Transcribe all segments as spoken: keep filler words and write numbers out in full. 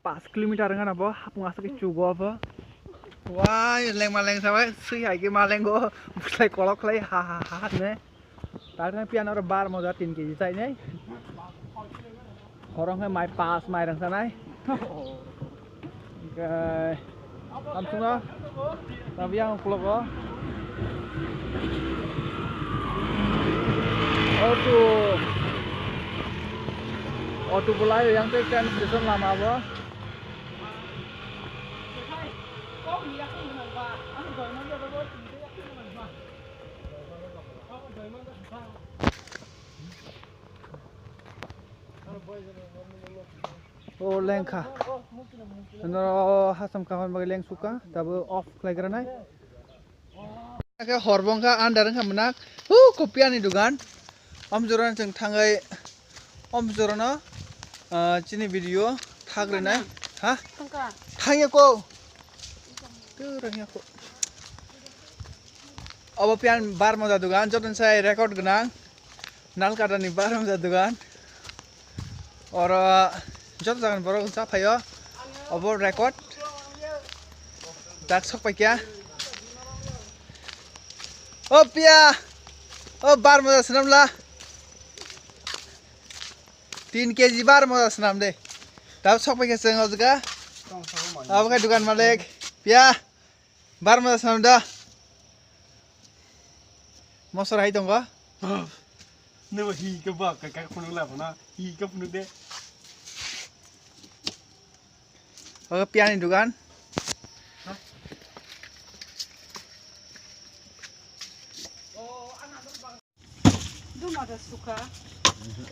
Pas kilometer wngkha na bo, hapung aswk khe chugo bo. Wai, lengma lengsa bai, swi hai khe ma lengo, bwslai kolok khlai, ha, ha, ha, ha, hwnwi. Tarwng piano oro bar moja tin kg chainai. Horong khe mai pas mai rang sanai. Hwnkhe tamsukno tabi ang uklogo. Auto, auto bolai yang tei train station lama bo. O lengkha. No hasam kaham bagwi leng suka, tabo off khlai granai. Khe hor bongkha andar wngkha mwnang. Hu, kopiani dugan. Om jorano chwng thangwi, om jorano, ah, chini video thak rwnai. Ha? Thangya ko. Twrwngya ko. Obo pian bar moja dugan, joto sai record gwnang. Nalkatani bar moja dugan. Oro joto jagan borok cha phaio. Obo record. Tak sok paikya. O piya. O bar moja swnamla. Tin kg bar moja swnam de. Tab sok paikya chwng o jaga. Abo khe dugan malik. Piya. Bar moja swnam da. Mosor hai tongo. Nabo hi ka ba ka ka phunuk la phana. Hi ka phunuk de. Oke, piani dugan. Duma da suka.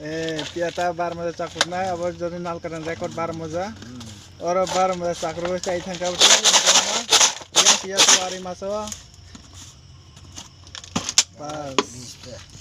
Eh, piata bar moja chakruknai, abo jodi nalkaran record bar moja. Oro bar moja chakruk chai thangka. Piya, piya, tuari maso. Bas.